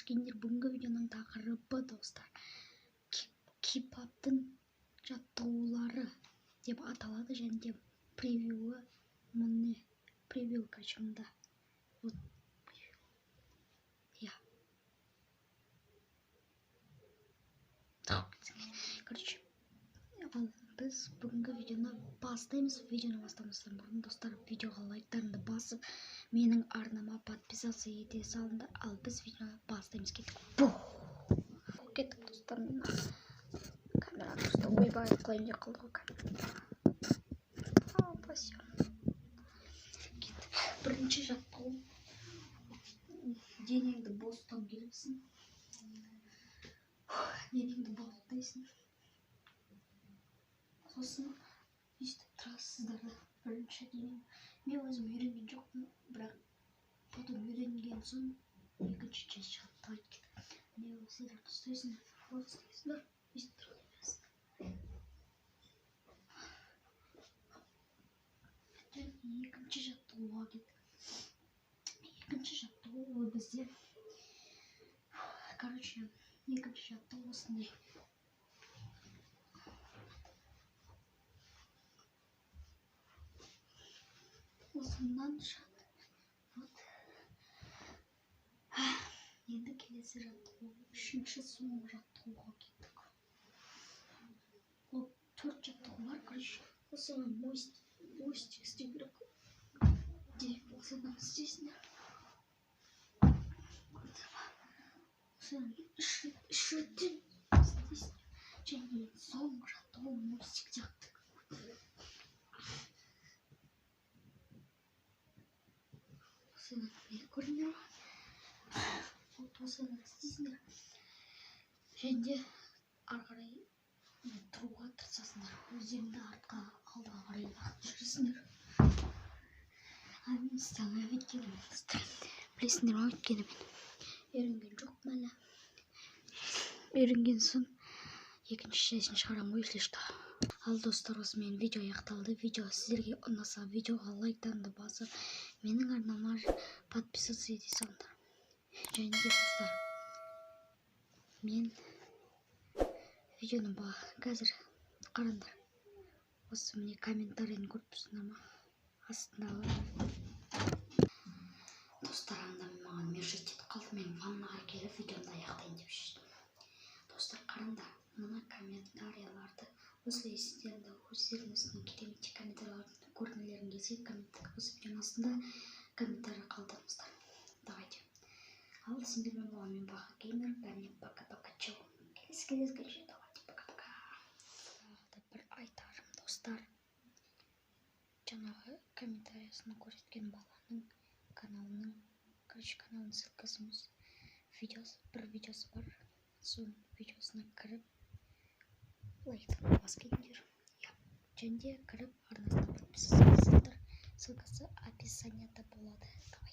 Келдіңдер. Бүгінгі видеоның тақырыбы, достар, кипаптың жаттығулары деп аталады және де превьюі міне, превью, короче, мында. Вот иә, короче, ал біз бүгінгі видеоны бастаймыз. Видеоны бастамастан бұрын, достар, видеоға лайктарыңды басып, менің арнама подписаться ете салыңдар. Ал біз видеоны бастаймыз. Кеттік, кеттік, достар. Мен камераны ұстап, ойбай, құлайын деп қалды ғой камера. Кеттік. Бірінші жаттығу: денеңді бос ұстау керексің, денеңді бос ұстайсың, сосын өйстіп тұрасыздар да. Бірінші денең, мен өзім үйренген жоқпын, бірақ потом үйренген соң екінші часть шығады. Давайте, кеттік. Міне, осылай ұстайсыңдар, вот ұстайсыңдар, өйстіп тұра бересіңдер. Екінші жаттығуға кеттік. Екінші жаттығу ол бізде, короче, екінші жаттығу осындай. Осынан шығады. Вот. Енді келесі жаттығу, үшінші, соңғы жаттығуға кеттік. Ол төрт жаттығу бар, короче. Осыны мостик істеу керек деп, осыны істейсіңдер. Осыны үш реттен істейсіңдер. Және соңғы жаттығу мостик сияқты. Осыны көрдіңдер ма? Вот осыны істейсіңдер және де ары қарай тұруға тырысасыңдар, өздеріңді артқа, алдыға қарай лақтырып жүресіңдер. Ал мен істей алмаймын, өйткені мен, достар, білесіңдер ма, өйткені мен үйренген жоқпын әлі. Үйренген соң екінші частін шығарамын ғой, если что. Ал, достар, осымен видео аяқталды. Видео сіздерге ұнаса, видеоға лайктарыңды басып, менің арнама подписаться ете салыңдар. Және де, достар, мен видеоны қазір қараңдар, осы міне комментарийін көріп тұрсыңдар ма астындағы? Достар, анда маған мешать етіп қалды, мен ваннаға келіп видеомды аяқтайын деп шештім. Достар, қараңдар мына комментарийларды. Осылай сіздердің өздеріңіздің керемет комментарийларды көргілерің келсе, осы видеоның астында комментарий қалдырыңыздар. Давайте. Ал сендермен болған мен, Баха Геймер. Бәріне пока пока, чао, келесі кездескенше. Давайте, пока пока. Тағы да бір айтарым, достар, жаңағы комментариясын көрсеткен баланың каналының, короче, каналының ссылкасы емес, видеосы, бір видеосы бар, соның видеосына кіріп, лайктан басып кетіңдер, иә, және де кіріп арнасына подписаться, ссылкасы описанияда болады. Давайте.